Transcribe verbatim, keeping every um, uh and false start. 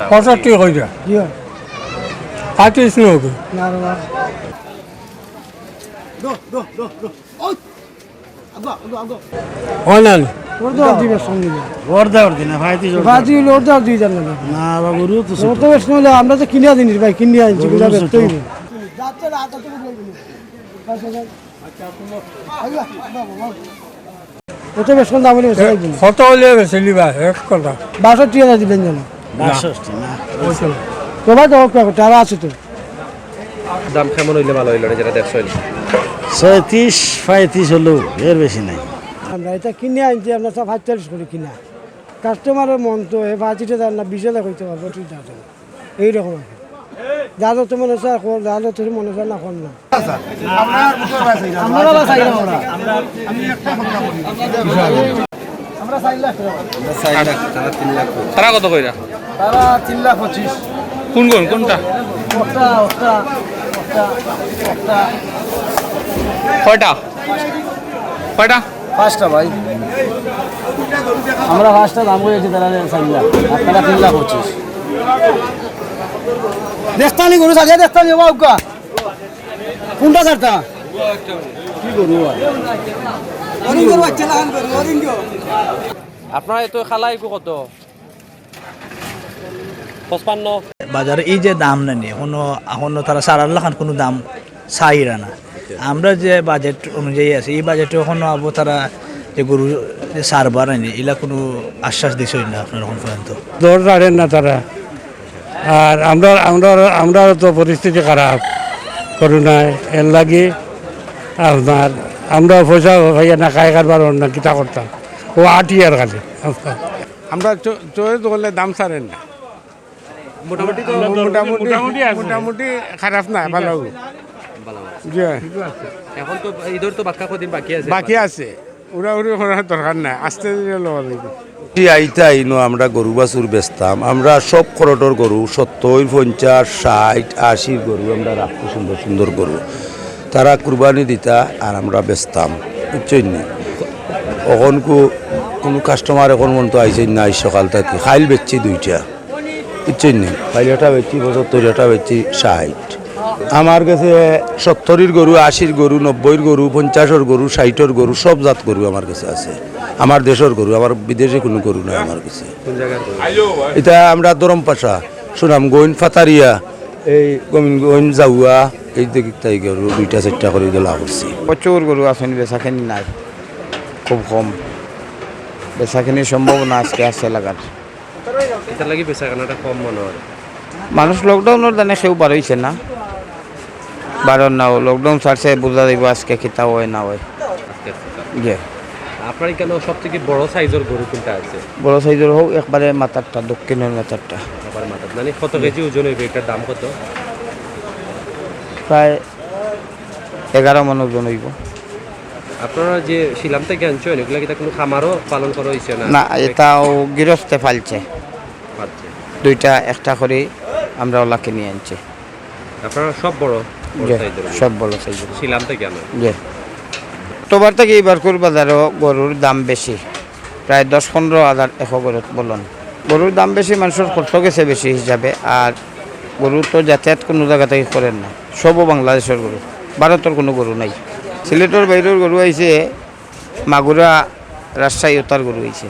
পঁয়ষট্টি কইরা। জি। আটিস নবী। হয় না নি? ওর দাও দিবে সঙ্গে। ওর দাও দিনা, ভাই, তুই জোর দাও। ভাই, তুই ওর দাও দুই জান না। না, বাবু, রু তো ছোট। ওর তো বেশ নইলে আমরা তো কিনিয়া জিনিস ভাই, কিনিয়া আনছি, গরু ওটা ছোট। বেচতে হইবে। অত বেশ কোন দাম হলে বেশি লাগবে না। কত হলে বেশি নিবা এক কথা? বাষট্টি হাজার দিবেন যেন। বাষট্টি না। ওই তো। তোমার তো হোক, টাকা আছে তো। দাম কেমন হইলে ভালো হইলো রে, যেটা দেখছো হইলো? ছয়ত্রিশ, পঁয়ত্রিশ হলেও এর বেশি নাই। আমরা এটা কিনে আনছি, আমরা সব সাতচল্লিশ করে কিনা। কাস্টমারের মন তো এ পঁচিশ হাজার না বিশ হাজার হইতে পারবো, ঠিক আছে। এইরকম আর কি। যা যত মনে চায় কর, যা যত মনে চায় না কর না। আমরা চাইলাম আমরা। আমরা চাইলাম। তারা কত কইরা? তারা তিন লাখ পঁচিশ। কোন কোন, কোনটা? ওটা, ওটা, ওটা, ওটা। কয়টা? কয়টা? পাঁচটা ভাই। আমরা পাঁচটা দাম করেছি, তারা চাইলাম। আপনারা তিন লাখ পঁচিশ। দেখতালি গরু সাজিয়া দেখতালি বাবা উকা। কোনটা ছাড়তা? কি গরু আর? হরিণ গরু আছে না, হরিণ গরু, হরিণ গরু। আপনারা এত খালাই কত? পঁচপান্ন। বাজারে এই যে দাম নেনি, এখনো, এখনো তারা সারার লাখান কোনো দাম চাইরা না। আমরা যে বাজেট অনুযায়ী আছে, এই বাজেটে এখনো আবো তারা যে গরু যে সারবার আনি, এলা কোনো আশ্বাস দিছই না আপনার এখন পর্যন্ত। দর ছাড়েন না তারা। আর আমরা, আমরা, আমরারও তো পরিস্থিতি খারাপ, করোনায়, এর লাগি আপনার, আমরা পয়সা পাইয়া না খাই কারবার না কিতা করতাম, ও আটিয়ার খালি। আমরা চ-, চয়েস করলে দাম ছাড়েন না। মোটামুটি তো আমরা মোটামুটি, মোটামুটি আছে। মোটামুটি খারাপ না, ভালো। ভালো আছে। জি। এখন তো ঈদর তো বাক্কা কদিন বাকি আছে। বাকি আছে, উড়াউড়ি করার দরকার নাই, আস্তে ধীরে লওয়া যাইব। জি, আইতা আইনো আমরা গরু বাছুর বেচতাম, আমরা সব খরটর গরু, সত্তর, পঞ্চাশ, ষাট, আশির গরু আমরা রাখছি, সুন্দর সুন্দর গরু, তারা কুরবানি দিতা আর আমরা বেচতাম, বুঝছইন নি? অখন কু-, কোনো কাস্টমার এখন পর্যন্ত আইছইন না, আইজ সকাল থাকি। খাইল বেচছি দুইটা, বুঝছইন নি? খাইল একটা বেচছি পঁচাত্তর, একটা বেচছি ষাট। আমার গেছে সত্তরির গরু, আশির গরু, নব্বইর গরু, পঞ্চাশর গরু, ষাটর গরু, সব জাত গরু আমার গেছে আছে। আমার দেশর গরু, আমার বিদেশি কোনো গরু নাই আমার গেছে। কোন জায়গার গরু? এটা আমরা ধরমপাশা, সুনামগঞ্জ, ফাতারিয়া, এই গোবিন্দগঞ্জ, জাউয়া, এই দিক তাই গরু দুইটা চারটা করে ইগুলা করছি। প্রচুর গরু আছইন, বেচাকেনি নাই, খুব কম। বেচাকেনির সম্ভাবনা আজকে আছে লাগার। এটার লাগি বেচাকেনাটা কম মনে হয়। মানুষ লকডাউনর দানে কেউ বারইছে না, বারর নাও। লকডাউন ছাড়ছে, বুঝা যাইব আজকে কিতা হয় না হয়। আজকে আছে। জি। আপনার এখানে সব থেকে বড় সাইজর গরু কোনটা আছে? বড় সাইজর হোক, একবারে মাথারটা, দক্ষিণর মাথারটা। আবার মাথার, মানে কত কেজি ওজন হইবে? এটার দাম কত? প্রায় এগারো মন ওজন হইব। আপনারা যে শিলাম থেকে আনছেন, এগুলা কিতা কোনো খামারও পালন করা হইছে না? না, এটাও গৃহস্থে পালছে। পালছে। দুইটা একটা করে আমরা ওলা কিনে আনছি। আপনারা সব বড়, বড় জি, সাইজের গরু? সব বড় সাইজের। শিলাম থেকে আনেন? জি। অক্টোবর থেকে এবারকুর বাজারও গরুর দাম বেশি, প্রায় দশ পনেরো হাজার এক গরুত বলন। গরুর দাম বেশি, মানুষের খরচ গেছে বেশি হিসাবে, আর গরু তো যাতায়াত কোনো জায়গা থেকে করেন না, সবও বাংলাদেশের গরু, ভারতের কোনো গরু নাই। সিলেটের বাইরের গরু আইছে, মাগুরা, রাজশাহী, ওতার গরু আইছে।